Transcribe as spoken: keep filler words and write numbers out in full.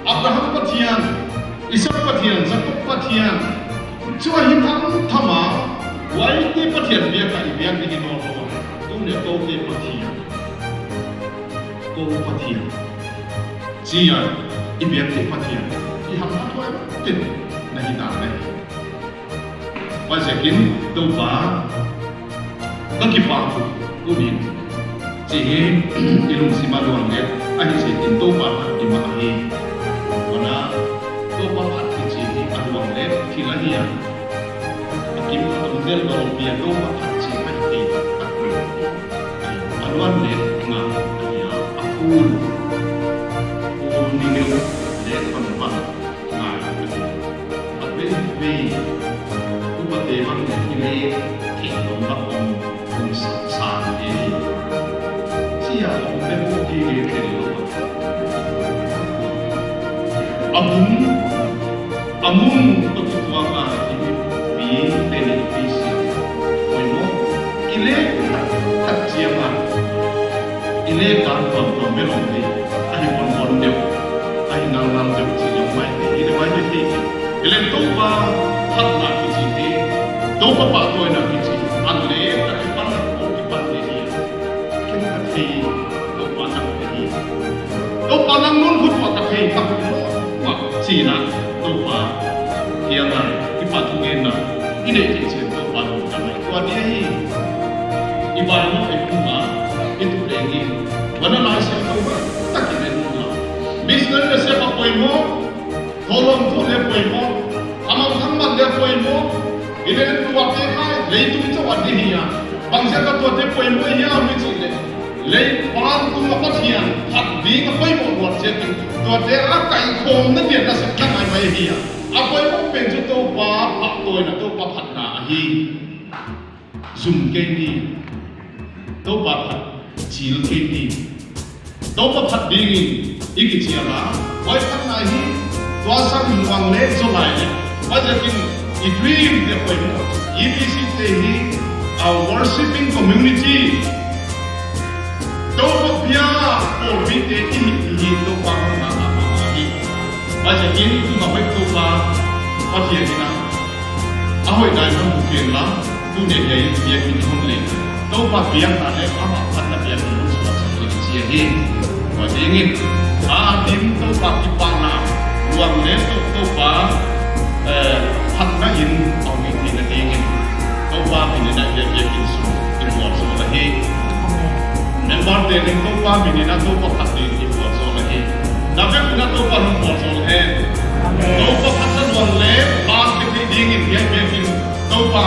Abraham Pathian, Isak Pathian, Jakob Pathian, chu ahi tham tham a, huaite Pathian biak a i biak ding i nawn lou a. Tuni a koute Pathian, kou Pathian, chi a i biak ding Pathian, i hamhatuai teh na hi dan leh. Huaiziakin Toupa, ka kipak uh, tuni'n. Chih hi i lungsim a luang leh, ahi ziakin Toupa phat i mah hi. Huan a, Toupa phat kichi hi a luang leh, thil ahi a. A kim a tum zel lou pi a Toupa phat chi ahi thei tak tak. A luan leh nga ahi a, a phul. Phul ni neu leh pan pan. Ngai ka ti. A vei vei. Upate bang i leh thei lou bang om, om sa, sa ni. Chia om pe bu ki leh thei lou. A mun, a mun toh kituak a i mi pi te ni pi sia. Poimoh. I leh khat chiang a. I leh kan tuamtuam bel om hi. Ahi pon pon deuh. Ahi ngal ngal deuh chi lou mai hi. I leh mai hi hi. I leh Toupa phatna kichi hi. Toupa pahtawina kichi. An leh ka kipan ko kipan ni hi. Ken ka thei Toupa nang thei hi. Toupa nang nung khut wa ka thei ka khut wa chi na Toupa. Kiang a kipat thu ngen na. I neih theih chiang Toupa nung ka mai. Tua dia hi. I bai mo e kum a, i tu leng in. Wana lai sia ko ba, tak i men mo la. Missionary na sia ka poimoh, tholom tu leh poimoh, amang thang man leh poimoh, i leh tuate khai, leitung chauh a di hi a. Bang ziak a tuate poimoh hi a mi chih leh. Leitung a Pathian, phat ding a poimoh luat ziakin. Tuate a kaikhawmna dia na sep na ngai mai hi a. A poimoh pen chu Toupa, pahtawina Toupa phatna ahi. Zum kei ni, Toupa phat, chil kei ni. Toupa phat dingin, i kichial a, huai phatna hi, tua sang luang leh zaw lai leh. Huaiziakin, i dream te poimoh, E B C te hi, a worshipping community. Toupa bia, pawlpi te i hi, i hi, Toupa na, na, na, na, hi. Huaiziakin, tu ma huai Toupa, Pathian in a. A hoih dai man bukin la, tuni a hiai biakin hun leh. Toupa biakna leh, ama phatna biakin hun suak sak leh chia hi. Tua dingin, a dim Toupa kipahna, luang leh Tou-, Toupa, eh, phatna in, a hoih theihna dingin. Toupa min in a hiai biakin sung, i buat sung la hi. Member te leng Toupa min in a Toupa phat ding i buat sung la hi. Na vek in a Toupa nung buat sung hen. Toupa phat na luang leh, ban ke thei dingin hiai biakin Toupa